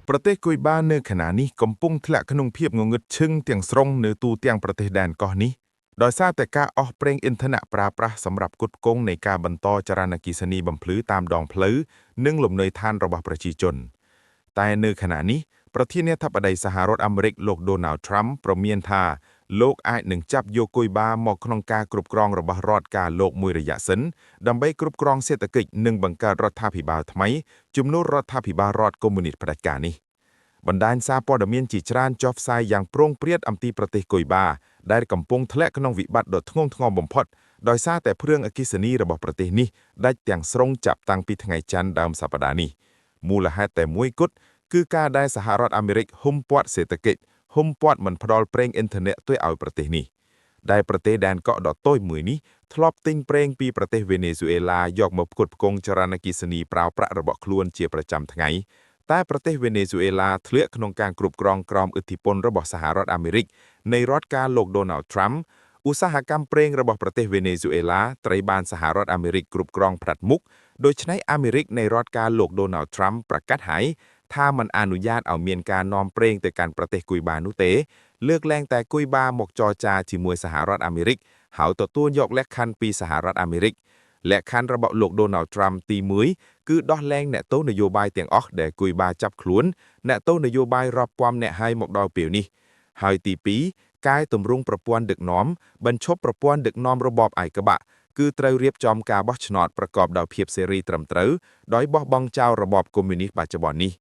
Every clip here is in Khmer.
ប្រទេសគុយបានៅខណៈនេះកំពុងធ្លាក់ក្នុងភាពងងឹតឈឹងទាំងស្រុងនៅទូទាំងប្រទេសដែនកោះនេះដោយសារតែការអស់ប្រេងឥន្ធនៈប្រើប្រាស់សម្រាប់ផ្គត់ផ្គង់នៃការបន្តចរន្តអគ្គិសនីបំភ្លឺតាមដងផ្លូវនិងលំនៅឋានរបស់ប្រជាជនតែនៅខណៈនេះប្រធានាធិបតីសហរដ្ឋអាមេរិកលោក Donald Trump ព្រមានថាលោកអាចនឹងចាប់យកគុយបាមកក្នុងការគ្រប់គ្រងរបស់រដ្ឋការលោកមួយរយៈសិនដើម្បីគ្រប់គ្រងសេដ្ឋកិច្ចនិងបង្កើតរដ្ឋាភិបាលថ្មីជំនួសរដ្ឋាភិបាលរដ្ឋកុម្មុយនីស្តផ្ដាច់ការនេះ បណ្ដាញសារព័ត៌មានជាច្រើនចុះផ្សាយយ៉ាងព្រោងព្រាតអំពីប្រទេសគុយបាដែលកំពុងធ្លាក់ក្នុងវិបត្តិដ៏ធ្ងន់ធ្ងរបំផុតដោយសារតែភ្លើងអគ្គិសនីរបស់ប្រទេសនេះដាច់ទាំងស្រុងចាប់តាំងពីថ្ងៃច័ន្ទដើមសប្តាហ៍នេះមូលហេតុតែមួយគត់គឺការដែលសហរដ្ឋអាមេរិកហ៊ុំព័ទ្ធសេដ្ឋកិច្ចហ៊ុំព័ទ្ធមិនផ្ដល់ប្រេងឥន្ធនៈទៅឲ្យប្រទេសនេះដែលប្រទេសដែនកក់ដ៏តូចមួយនេះធ្លាប់ទិញប្រេងពីប្រទេសវេណេស៊ុយអេឡាយកមកផ្គត់ផ្គង់ចរន្តអគ្គិសនីប្រើប្រាស់របស់ខ្លួនជាប្រចាំថ្ងៃ តែប្រទេសវេណេស៊ុយអេឡាធ្លាក់ក្នុងការគ្រប់គ្រងក្រោមឥទ្ធិពលរបស់សហរដ្ឋអាមេរិកនៃរដ្ឋការលោក Donald Trump ឧស្សាហកម្មប្រេងរបស់ប្រទេសវេណេស៊ុយអេឡាត្រូវបានសហរដ្ឋអាមេរិកគ្រប់គ្រងផ្ដាច់មុខដូច្នេះអាមេរិកនៃរដ្ឋការលោក Donald Trump ប្រកាសហើយថាមិនអនុញ្ញាតឲ្យមានការនាំប្រេងទៅកាន់ប្រទេសគុយបានោះទេលើកលែងតែគុយបាមកចរចាជាមួយសហរដ្ឋអាមេរិកហើយទទួលយកលក្ខខណ្ឌពីសហរដ្ឋអាមេរិកលក្ខខណ្ឌរបស់លោក Donald Trump ទី1គឺដោះលែងអ្នកទោសនយោបាយទាំងអស់ដែលគុយបាចាប់ខ្លួនអ្នកទោសនយោបាយរាប់ពាន់អ្នកហើយមកដល់ពេលនេះហើយទី2កែតម្រង់ប្រព័ន្ធដឹកនាំបញ្ឈប់ប្រព័ន្ធដឹកនាំរបបឯកបក្សគឺត្រូវរៀបចំការបោះឆ្នោតប្រកបដោយភាពសេរីត្រឹមត្រូវដោយបោះបង់ចោលរបបកុម្មុយនីស្តបច្ចុប្បន្ននេះ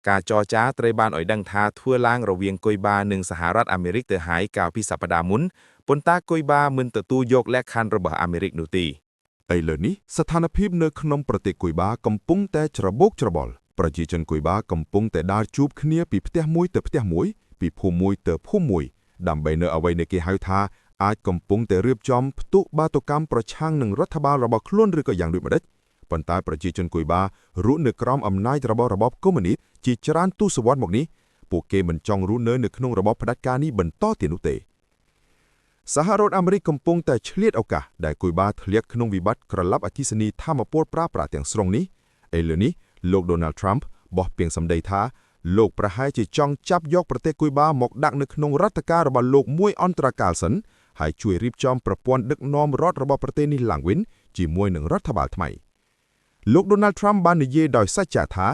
ការចរចាត្រូវបានឲ្យដឹងថាធ្វើឡើងរវាងគុយបានិងសហរដ្ឋអាមេរិកទៅហើយកាលពីសប្តាហ៍មុនប៉ុន្តែគុយបាមិនទទួលយកលក្ខខណ្ឌរបស់អាមេរិកនោះទេ ឥឡូវនេះស្ថានភាពនៅក្នុងប្រទេសគុយបាកំពុងតែច្របូកច្របល់ប្រជាជនគុយបាកំពុងតែដើរជួបគ្នាពីផ្ទះមួយទៅផ្ទះមួយពីភូមិមួយទៅភូមិមួយដើម្បីនៅអ្វីដែលគេហៅថាអាចកំពុងតែរៀបចំផ្ទុះបាតុកម្មប្រឆាំងនឹងរដ្ឋបាលរបស់ខ្លួនឬក៏យ៉ាងដូចម្តេចប៉ុន្តែប្រជាជនគុយបារស់នៅក្រោមអំណាចរបស់របបកុម្មុយនីស្តជាច្រើនទសវត្សរ៍មកនេះពួកគេមិនចង់រស់នៅនៅក្នុងរបបផ្ដាច់ការនេះបន្តទៀតនោះទេ សហរដ្ឋអាមេរិកកំពុងតែឆ្លៀតឱកាសដែលគុយបាធ្លាក់ក្នុងវិបត្តិក្រឡាប់អគ្គិសនីថាមពលប្រើប្រាស់ទាំងស្រុងនេះឥឡូវនេះលោក Donald Trump បោះពាងសម្ដីថាលោកប្រហែលជាចង់ចាប់យកប្រទេសគុយបាមកដាក់នៅក្នុងរដ្ឋការរបស់លោកមួយអន្តរកាលសិនហើយជួយរៀបចំប្រព័ន្ធដឹកនាំរដ្ឋរបស់ប្រទេសនេះឡើងវិញជាមួយនឹងរដ្ឋបាលថ្មីលោក Donald Trump បាននិយាយដោយសច្ចៈថា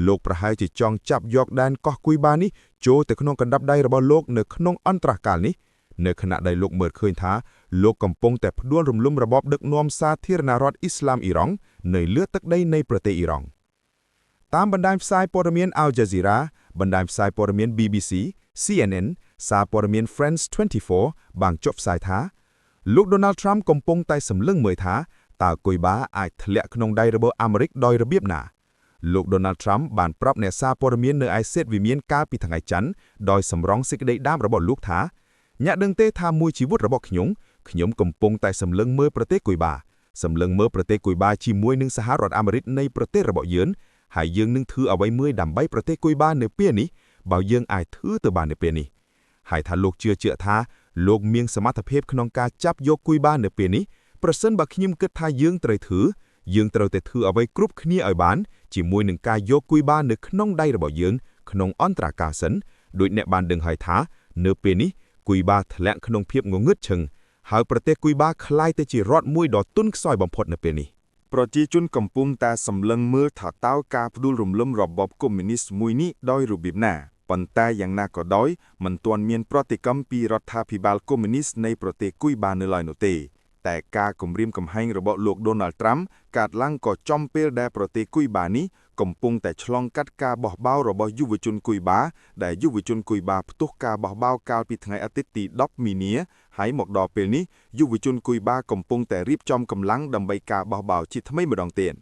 លោកប្រហែលជាចង់ចាប់យកដែនកោះគុយបានេះចូលទៅក្នុងកណ្ដាប់ដៃរបស់លោកនៅក្នុងអន្តរកាលនេះ នៅខណៈដែលលោកមើលឃើញថាលោកកំពុងតែផ្ដួលរំលំរបបដឹកនាំសាធារណរដ្ឋអ៊ីស្លាមអ៊ីរ៉ង់នៅលើទឹកដីនៃប្រទេសអ៊ីរ៉ង់តាមបណ្ដាញផ្សាយព័ត៌មាន Al Jazeera បណ្ដាញផ្សាយព័ត៌មាន BBC CNN សារព័ត៌មាន France 24បានចុះផ្សាយថាលោក Donald Trump កំពុងតែសម្លឹងមើលថាតើគុយបាអាចធ្លាក់ក្នុងដៃរបស់អាមេរិកដោយរបៀបណាលោក Donald Trump បានប្រាប់អ្នកសារព័ត៌មាននៅឯសេតវិមានកាលពីថ្ងៃច័ន្ទដោយសម្រងសេចក្តីដើមរបស់លោកថា អ្នកដឹងទេថាមួយជីវិតរបស់ខ្ញុំខ្ញុំកំពុងតែសម្លឹងមើលប្រទេសគុយបាសម្លឹងមើលប្រទេសគុយបាជាមួយនឹងសហរដ្ឋអាមេរិកនៃប្រទេសរបស់យើងហើយយើងនឹងធ្វើអ្វីមួយដើម្បីប្រទេសគុយបានៅពេលនេះបើយើងអាចធ្វើទៅបាននៅពេលនេះហើយថាលោកជឿជាក់ថាលោកមានសមត្ថភាពក្នុងការចាប់យកគុយបានៅពេលនេះប្រសិនបើខ្ញុំគិតថាយើងត្រូវធ្វើយើងត្រូវតែធ្វើអ្វីគ្រប់គ្នាឲ្យបានជាមួយនឹងការយកគុយបានៅក្នុងដៃរបស់យើងក្នុងអន្តរកាលសិនដោយអ្នកបានដឹងហើយថានៅពេលនេះ គុយបាធ្លាក់ក្នុងភាពងងឹតឈឹងហើយប្រទេសគុយបាក្លាយទៅជារដ្ឋមួយដ៏ទន់ខ្សោយបំផុតនៅពេលនេះ ប្រជាជនកំពុងតែសម្លឹងមើលថាតើការផ្ដួលរំលំរបបកុម្មុយនីស្តមួយនេះដោយរបៀបណាប៉ុន្តែយ៉ាងណាក៏ដោយមិនទាន់មានប្រតិកម្មពីរដ្ឋាភិបាលកុម្មុយនីស្តនៃប្រទេសគុយបានៅឡើយនោះទេតែការគំរាមកំហែងរបស់លោក Donald Trump កើតឡើងក៏ចំពេលដែលប្រទេសគុយបានេះកំពុងតែឆ្លងកាត់ការបោះបោររបស់យុវជនគុយបាដែលយុវជនគុយបាផ្ទុះការបោះបោរកាលពីថ្ងៃអាទិត្យទី10មីនាហើយមកដល់ពេលនេះយុវជនគុយបាកំពុងតែរៀបចំកម្លាំងដើម្បីការបោះបោរជាថ្មីម្ដងទៀត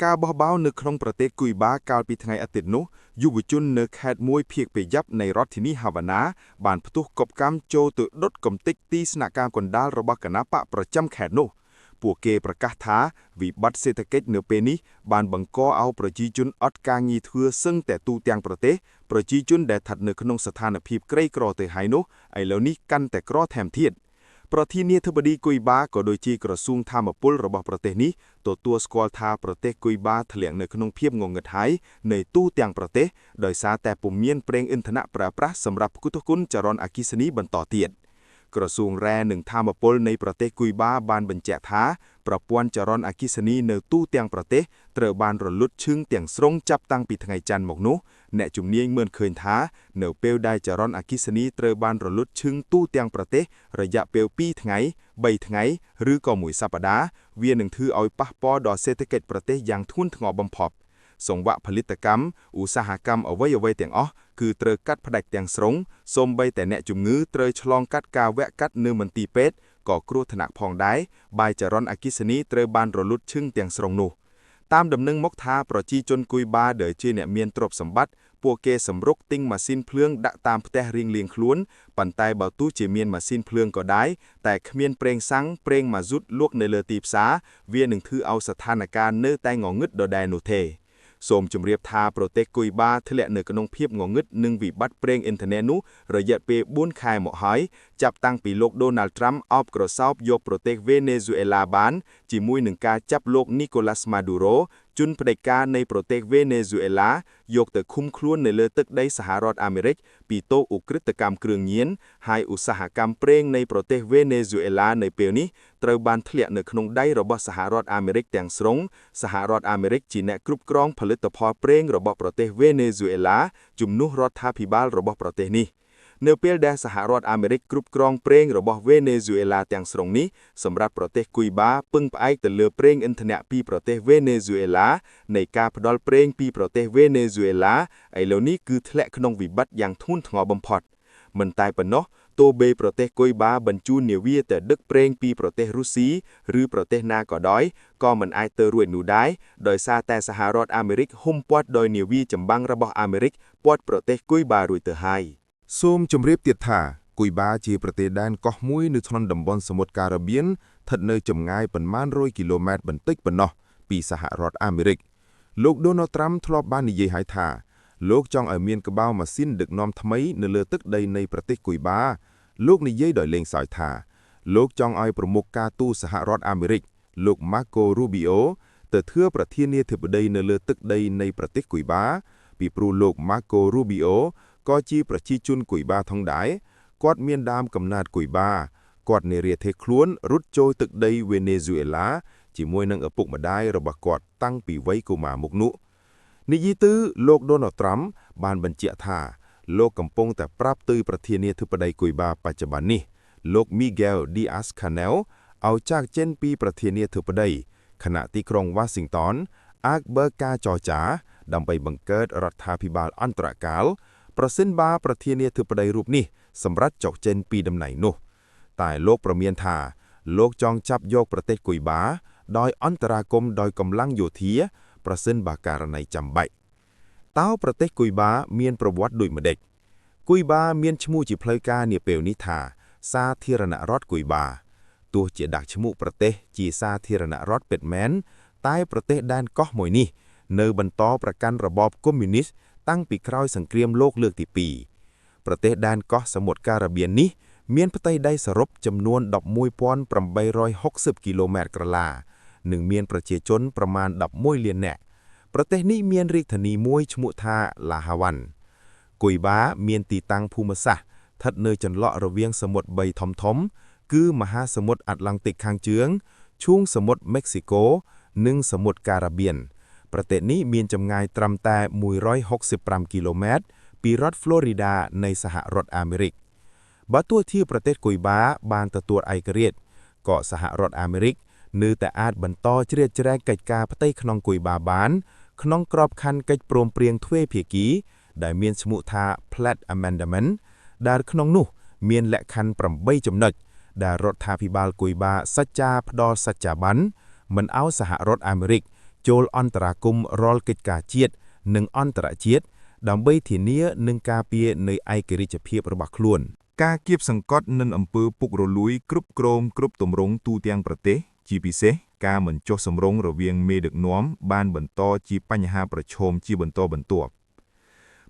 ការបោះបោរនៅក្នុងប្រទេសគុយបាកាលពីថ្ងៃអាទិត្យនោះយុវជននៅខេត្តមួយភាគពាយ័ព្យនៃរដ្ឋធានីហាវ៉ាណាបានផ្ទុះកប់កម្មចូលទៅដុតកំទេចទីស្នាក់ការកណ្ដាលរបស់គណបក្សប្រចាំខេត្តនោះពួកគេប្រកាសថាវិបត្តិសេដ្ឋកិច្ចនៅពេលនេះបានបង្កឲ្យប្រជាជនអត់ការងារធ្វើសឹងតែទូទាំងប្រទេសប្រជាជនដែលស្ថិតនៅក្នុងស្ថានភាពក្រីក្រទៅហើយនោះឥឡូវនេះកាន់តែក្រថែមទៀត ប្រធានាធិបតីគុយបាក៏ដូចជាក្រសួងថាមពលរបស់ប្រទេសនេះទទួលស្គាល់ថាប្រទេសគុយបាធ្លាក់នៅក្នុងភាពងងឹតហើយនៅទូទាំងប្រទេសដោយសារតែពុំមានប្រេងឥន្ធនៈប្រើប្រាស់សម្រាប់ផ្គត់ផ្គង់ចរន្តអគ្គិសនីបន្តទៀត។ ក្រសួងរ៉ែនិងថាមពលនៃប្រទេសគុយបាបានបញ្ជាក់ថាប្រព័ន្ធចរន្តអគ្គិសនីនៅទូទាំងប្រទេសត្រូវបានរលត់ឈឹងទាំងស្រុងចាប់តាំងពីថ្ងៃច័ន្ទមកនោះអ្នកជំនាញមើលឃើញថានៅពេលដែលចរន្តអគ្គិសនីត្រូវបានរលត់ឈឹងទូទាំងប្រទេសរយៈពេល2ថ្ងៃ3ថ្ងៃឬក៏មួយសប្តាហ៍វានឹងធ្វើឲ្យប៉ះពាល់ដល់សេដ្ឋកិច្ចប្រទេសយ៉ាងធ្ងន់ធ្ងរបំផុតសង្វាក់ផលិតកម្មឧស្សាហកម្មអ្វីៗទាំងអស់គឺត្រូវកាត់ផ្តាច់ទាំងស្រុងសូម្បីតែអ្នកជំងឺត្រូវឆ្លងកាត់ការវះកាត់នៅមន្ទីរពេទ្យក៏គ្រោះថ្នាក់ផងដែរបាយចរន្តអគ្គិសនីត្រូវបានរលត់ឈឹងទាំងស្រុងនោះតាមដំណឹងមកថាប្រជាជនគុយបាដែលជាអ្នកមានទ្រព្យសម្បត្តិពួកគេសម្រុកទិញម៉ាស៊ីនភ្លើងដាក់តាមផ្ទះរៀងៗខ្លួនប៉ុន្តែបើទោះជាមានម៉ាស៊ីនភ្លើងក៏ដោយតែគ្មានប្រេងសាំងប្រេងម៉ាស៊ូតលក់នៅលើទីផ្សារវានឹងធ្វើឲ្យស្ថានភាពនៅតែងងឹតដដែលនោះទេសូមជម្រាបថាប្រទេសគុយបាធ្លាក់នៅក្នុងភាពងងឹតនិងវិបត្តិប្រេងឥន្ធនៈនោះរយៈពេល4ខែមកហើយចាប់តាំងពីលោកដូណាល់ត្រាំអោបក្រសោបយកប្រទេសវេណេស៊ុយអេឡាបានជាមួយនឹងការចាប់លោកនីកូឡាស់ម៉ាឌូរ៉ូជនផ្ដាច់ការនៃប្រទេសវេណេស៊ុយអេឡាយកទៅឃុំខ្លួននៅលើទឹកដីសហរដ្ឋអាមេរិកពីទោសឧក្រិដ្ឋកម្មគ្រឿងញៀនហើយឧស្សាហកម្មប្រេងនៃប្រទេសវេណេស៊ុយអេឡានៅពេលនេះត្រូវបានធ្លាក់នៅក្នុងដៃរបស់សហរដ្ឋអាមេរិកទាំងស្រុងសហរដ្ឋអាមេរិកជាអ្នកគ្រប់គ្រងផលិតផលប្រេងរបស់ប្រទេសវេណេស៊ុយអេឡាជំនួសរដ្ឋាភិបាលរបស់ប្រទេសនេះនៅពេលដែលសហរដ្ឋអាមេរិកគ្រប់គ្រងប្រេងរបស់វេណេស៊ុយអេឡាទាំងស្រុងនេះសម្រាប់ប្រទេសគុយបាពឹងផ្អែកទៅលើប្រេងឥន្ធនៈពីប្រទេសវេណេស៊ុយអេឡានៃការផ្ដល់ប្រេងពីប្រទេសវេណេស៊ុយអេឡាឥឡូវនេះគឺធ្លាក់ក្នុងវិបត្តិយ៉ាងធ្ងន់ធ្ងរបំផុតមិនតែប៉ុណ្ណោះទោះបីប្រទេសគុយបាបញ្ជូននាវាទៅដឹកប្រេងពីប្រទេសរុស្ស៊ីឬប្រទេសណាក៏ដោយក៏មិនអាចទៅរួចនោះដែរដោយសារតែសហរដ្ឋអាមេរិកហ៊ុំព័ទ្ធដោយនាវាចម្បាំងរបស់អាមេរិកព័ទ្ធប្រទេសគុយបារួចទៅហើយសូមជម្រាបទៀតថាគុយបាជាប្រទេសដែនកោះមួយនៅក្នុងតំបន់សមុទ្រការ៉ាបៀនស្ថិតនៅចម្ងាយប៉ុន្មានរយគីឡូម៉ែត្របន្តិចប៉ុណ្ណោះពីសហរដ្ឋអាមេរិកលោកដូណាល់ត្រាំធ្លាប់បាននិយាយហើយថាលោកចង់ឲ្យមានក្បាលម៉ាស៊ីនដឹកនាំថ្មីនៅលើទឹកដីនៃប្រទេសគុយបាលោកនិយាយដោយលេងសើចថាលោកចង់ឲ្យប្រមុខការទូតសហរដ្ឋអាមេរិកលោកម៉ាកូរូប៊ីអូទៅធ្វើប្រធានាធិបតីនៅលើទឹកដីនៃប្រទេសគុយបាពីព្រោះលោកម៉ាកូរូប៊ីអូក៏ជាប្រជាជនគុយបាថងដែរគាត់មានដើមកំណើតគុយបាគាត់និរាទេសខ្លួនរត់ចូលទឹកដីវេណេស៊ុយអេឡាជាមួយនឹងឪពុកម្ដាយរបស់គាត់តាំងពីវ័យកុមារមកនោះនិយាយទៅលោកដូណាល់ត្រាំបានបញ្ជាក់ថាលោកកំពុងតែប្រាប់ទៅប្រធានាធិបតីគុយបាបច្ចុប្បន្ននេះលោកមីហ្គែលឌីអាសខាណែលឲ្យចាកចេញពីប្រធានាធិបតីខណៈទីក្រុងវ៉ាស៊ីនតោនអាចបើកការចរចាដើម្បីបង្កើតរដ្ឋាភិបាលអន្តរកាលប្រសិនបើប្រធានាធិបតីរូបនេះសម្រាប់ចុកចេញពីតំណែងនោះតែលោកប្រមានថាលោកចង់ចាប់យកប្រទេសគុយបាដោយអន្តរាគមន៍ដោយកម្លាំងយោធាប្រសិនបើករណីចាំបាច់តើប្រទេសគុយបាមានប្រវត្តិដូចម្តេចគុយបាមានឈ្មោះជាផ្លូវការនាពេលនេះថាសាធារណរដ្ឋគុយបាទោះជាដាក់ឈ្មោះប្រទេសជាសាធារណរដ្ឋពិតមែនតែប្រទេសដែនកោះមួយនេះនៅបន្តប្រកាន់របបកុម្មុយនីសតាំងពីក្រោយសង្គ្រាមលោកលើកទី2ប្រទេសដែនកោះសមុទ្រការ៉ាបៀននេះមានផ្ទៃដីសរុបចំនួន 11,860 គីឡូម៉ែត្រក្រឡានិងមានប្រជាជនប្រមាណ11លាននាក់ប្រទេសនេះមានរាជធានីមួយឈ្មោះថាឡាហាវ៉ាន់គុយបាមានទីតាំងភូមិសាស្ត្រស្ថិតនៅចន្លោះរវាងសមុទ្រ3ធំធំគឺមហាសមុទ្រអាត្លង់តិកខាងជើងឈូងសមុទ្រមិចស៊ីកូនិងសមុទ្រការ៉ាបៀនប្រទេសនេះមានចម្ងាយត្រឹមតែ165គីឡូម៉ែត្រពីរដ្ឋ Florida នៃសហរដ្ឋអាមេរិកបើទោះជាប្រទេសគុយបាបានទទួលឯករាជ្យក៏សហរដ្ឋអាមេរិកនៅតែអាចបន្តជ្រៀតជ្រែកកិច្ចការផ្ទៃក្នុងគុយបាបានក្នុងក្របខ័ណ្ឌកិច្ចព្រមព្រៀងទ្វេភាគីដែលមានឈ្មោះថា Platt Amendment ដែលក្នុងនោះមានលក្ខខណ្ឌ8ចំណុចដែលរដ្ឋាភិបាលគុយបាសច្ចាផ្ដល់សច្ចាប័នមិនឲ្យសហរដ្ឋអាមេរិកចូលអន្តរាគមន៍រាល់កិច្ចការជាតិនិងអន្តរជាតិដើម្បីធានានិងការពារនៃឯករាជ្យភាពរបស់ខ្លួនការគៀបសង្កត់និងអំពើពុករលួយគ្រប់គ្រងគ្រប់ទម្រង់ទូទាំងប្រទេសជាពិសេសការមិនចុះសម្រុងរវាងមេដឹកនាំបានបន្តជាបញ្ហាប្រឈមជាបន្តបន្ទាប់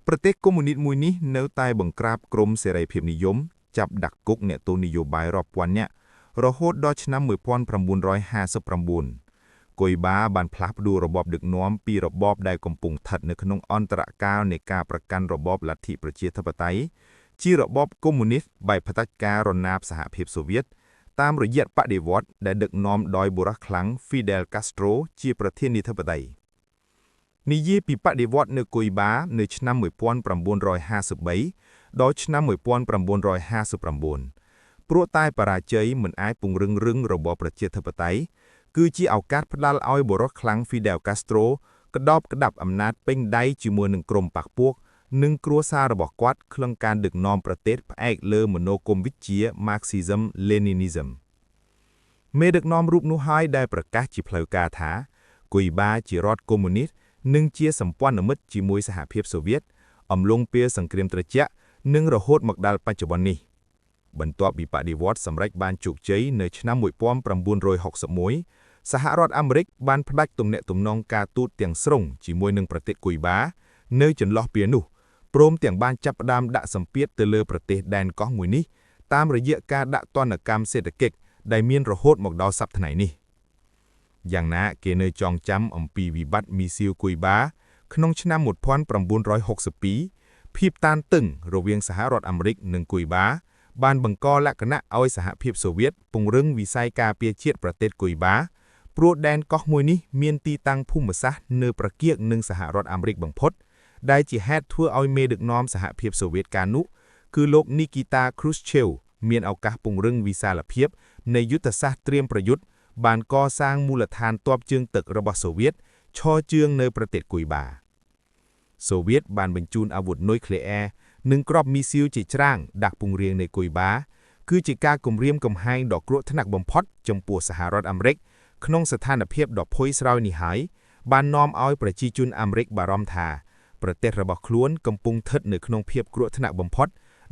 ប្រទេសកុម្មុយនីសមួយនេះនៅតែបង្ក្រាបក្រុមសេរីភាពនិយមចាប់ដាក់គុកអ្នកទោសនយោបាយរាប់ពាន់នាក់ រហូតដល់ឆ្នាំ1959គុយបាបានផ្លាស់ប្ដូររបបដឹកនាំពីរបបដែលកំពុងស្ថិតនៅក្នុងអន្តរកាលនៃការប្រកាន់របបលទ្ធិប្រជាធិបតេយ្យជារបបកុម្មុយនីសបែបផ្ដាច់ការរណាបសហភាពសូវៀតតាមរយៈបដិវត្តន៍ដែលដឹកនាំដោយបុរសខ្លាំង Fidel Castro ជាប្រធានាធិបតីនិយាយពីបដិវត្តន៍នៅគុយបានៅឆ្នាំ1953ដល់ឆ្នាំ1959ព្រោះតែបរាជ័យមិនអាចពង្រឹងរឹងរបបប្រជាធិបតេយ្យគឺជាឱកាសផ្ដល់ឲ្យបុរសខ្លាំង Fidel Castro ក្តោបក្តាប់អំណាចពេញដៃជាមួយនឹងក្រុមបក្សពួកនិងគ្រួសាររបស់គាត់ក្នុងការដឹកនាំប្រទេសផ្អែកលើមនោគមវិជ្ជា Marxism Leninism មេដឹកនាំរូបនោះហើយដែលប្រកាសជាផ្លូវការថាគុយបាជារដ្ឋកុម្មុយនីសនិងជាសម្ព័ន្ធមិត្តជាមួយសហភាពសូវៀតអំឡុងពេលសង្គ្រាមត្រជាក់និងរហូតមកដល់បច្ចុប្បន្ននេះបន្ទាប់ពីបដិវត្តន៍សម្រេចបានជោគជ័យនៅឆ្នាំ1961សហរដ្ឋអាមេរិកបានផ្ដាច់ទំនាក់ទំនងការទូតទាំងស្រុងជាមួយនឹងប្រទេសគុយបានៅចន្លោះពេលនោះព្រមទាំងបានចាប់ផ្ដើមដាក់សម្ពាធទៅលើប្រទេសដែនកោះមួយនេះតាមរយៈការដាក់ទណ្ឌកម្មសេដ្ឋកិច្ចដែលមានរហូតមកដល់សប្តាហ៍ថ្ងៃនេះយ៉ាងណាគេនៅចងចាំអំពីវិបត្តិមីស៊ីលគុយបាក្នុងឆ្នាំ1962ភាពតានតឹងរវាងសហរដ្ឋអាមេរិកនិងគុយបាបានបង្កលក្ខណៈឲ្យសហភាពសូវៀតពង្រឹងវិស័យការពារជាតិប្រទេសគុយបាព្រោះដែនកោះមួយនេះមានទីតាំងភូមិសាស្ត្រនៅប្រកៀកនឹងសហរដ្ឋអាមេរិកបំផុតដែលជាហេតុធ្វើឲ្យមេដឹកនាំសហភាពសូវៀតកាលនោះគឺលោកនីគីតាគ្រូសឆេវមានឱកាសពង្រឹងវិសាលភាពនៃយុទ្ធសាស្ត្រត្រៀមប្រយុទ្ធបានកសាងមូលដ្ឋានទ័ពជើងទឹករបស់សូវៀតឈរជើងនៅប្រទេសគុយបាសូវៀតបានបញ្ជូនអាវុធនុយក្លេអ៊ែរនិងគ្រាប់មីស៊ីលជាច្រើនដាក់ពង្រាងនៅគុយបាគឺជាការគំរាមកំហែងដ៏គ្រោះថ្នាក់បំផុតចំពោះសហរដ្ឋអាមេរិកក្នុងស្ថានភាពដ៏ភ័យស្រោយនេះហើយបាននាំឲ្យប្រជាជនអាមេរិកបារម្ភថាប្រទេសរបស់ខ្លួនកំពុងស្ថិតនៅក្នុងភាពគ្រោះថ្នាក់បំផុត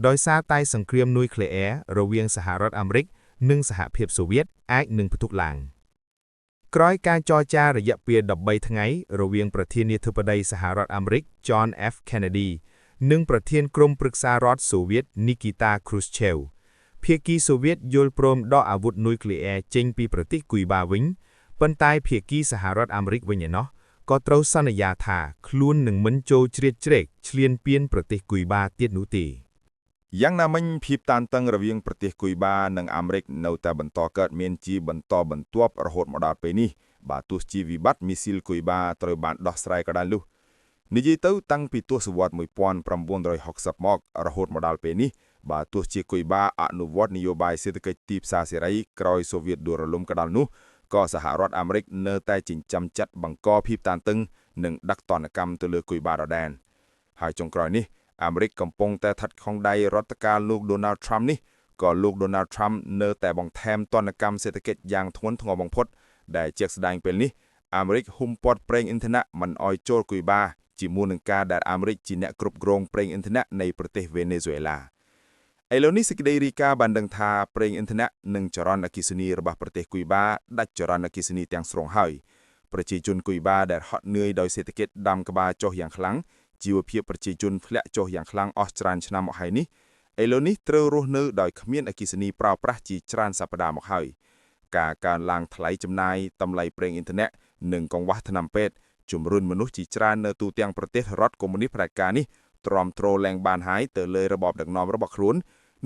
ដោយសារតែសង្គ្រាមនុយក្លេអ៊ែររវាងសហរដ្ឋអាមេរិកនិងសហភាពសូវៀតអាចនឹងផ្ទុះឡើងក្រោយការចរចារយៈពេល13ថ្ងៃរវាងប្រធានាធិបតីសហរដ្ឋអាមេរិក John F. Kennedy និងប្រធានក្រុមប្រឹក្សារដ្ឋសូវៀត Nikita Khrushchev ភាគីសូវៀតយល់ព្រមដកអាវុធនុយក្លេអ៊ែរចេញពីប្រទេសគុយបាវិញប៉ុន្តែភាគីសហរដ្ឋអាមេរិកវិញឯណោះក៏ត្រូវសន្យាថាខ្លួននឹងមិនចូលជ្រៀតជ្រែកឈ្លានពានប្រទេសគុយបាទៀតនោះទេ យ៉ាងណាមិញភាពតានតឹងរវាងប្រទេសគុយបានិងអាមេរិកនៅតែបន្តកើតមានជាបន្តបន្ទាប់រហូតមកដល់ពេលនេះបើទោះជាវិបត្តិមីស៊ីលគុយបាត្រូវបានដោះស្រាយក៏ដោយនោះនិយាយទៅតាំងពីទសវត្សរ៍1960មករហូតមកដល់ពេលនេះបើទោះជាគុយបាអនុវត្តនយោបាយសេដ្ឋកិច្ចទីផ្សារសេរីក្រោយសូវៀតដួលរលំក៏ដោយនោះក៏សហរដ្ឋអាមេរិកនៅតែចិញ្ចឹមចិត្តបង្កភាពតានតឹងនិងដាក់ទណ្ឌកម្មទៅលើគុយបាដដែលហើយចុងក្រោយនេះអាមេរិកកំពុងតែស្ថិតក្នុងដៃរដ្ឋការលោក Donald Trump នេះក៏លោក Donald Trump នៅតែបន្ថែមទណ្ឌកម្មសេដ្ឋកិច្ចយ៉ាងធ្ងន់ធ្ងរបំផុតដែលជាក់ស្ដែងពេលនេះអាមេរិកហ៊ុំព័ទ្ធប្រេងឥន្ធនៈមិនអោយចូលគុយបាជាមួយនឹងការដែលអាមេរិកជាអ្នកគ្រប់គ្រងប្រេងឥន្ធនៈនៃប្រទេសវេណេស៊ុយអេឡាឥឡូវនេះសេចក្តីរាយការណ៍បានដឹងថាប្រេងឥន្ធនៈនិងចរន្តអគ្គិសនីរបស់ប្រទេសគុយបាដាច់ចរន្តអគ្គិសនីទាំងស្រុងហើយប្រជាជនគុយបាដែលហត់នឿយដោយសេដ្ឋកិច្ចដាំក្បាលចុះយ៉ាងខ្លាំងជីវភាពប្រជាជនធ្លាក់ចុះយ៉ាងខ្លាំងអស់ច្រើនឆ្នាំមកហើយនេះឥឡូវនេះត្រូវរស់នៅដោយគ្មានអគ្គិសនីប្រើប្រាស់ជាច្រើនសប្តាហ៍មកហើយការកើនឡើងថ្លៃចំណាយតម្លៃប្រេងឥន្ធនៈនិងកង្វះថ្នាំពេទ្យជំរុញមនុស្សជាច្រើននៅទូទាំងប្រទេសរដ្ឋកុម្មុយនីសផ្ដាច់ការនេះទ្រាំទ្រលែងបានហើយទៅលើរបបដឹកនាំរបស់ខ្លួន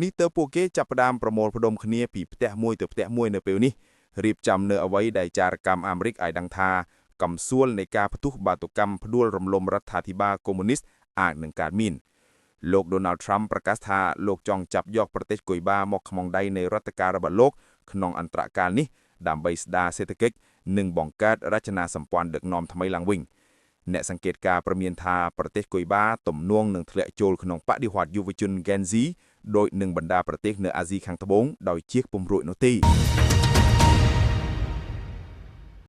នេះទៅពួកគេចាប់ផ្ដើមប្រមូលផ្ដុំគ្នាពីផ្ទះមួយទៅផ្ទះមួយនៅពេលនេះរៀបចំនៅអ្វីដែលចារកម្មអាមេរិកឲ្យដឹងថាកំសួលនៃការផ្ទុះបាតុកម្មផ្ដួលរំលំរដ្ឋាភិបាលកុម្មុយនីសអាចនឹងកើតមានលោក Donald Trump ប្រកាសថាលោកចង់ចាប់យកប្រទេសគុយបាមកក្នុងដៃនៃរដ្ឋការរបស់លោកក្នុងអន្តរកាលនេះដើម្បីស្ដារសេដ្ឋកិច្ចនិងបង្កើតរចនាសម្ព័ន្ធដឹកនាំថ្មីឡើងវិញអ្នកសង្កេតការណ៍ព្រមានថាប្រទេសគុយបាទំនងនឹងធ្លាក់ចូលក្នុងបដិវត្តយុវជន Gen Z ដោយនឹងបណ្ដាប្រទេសនៅអាស៊ីខាងត្បូងដោយជៀសពុំរួចនោះទេ។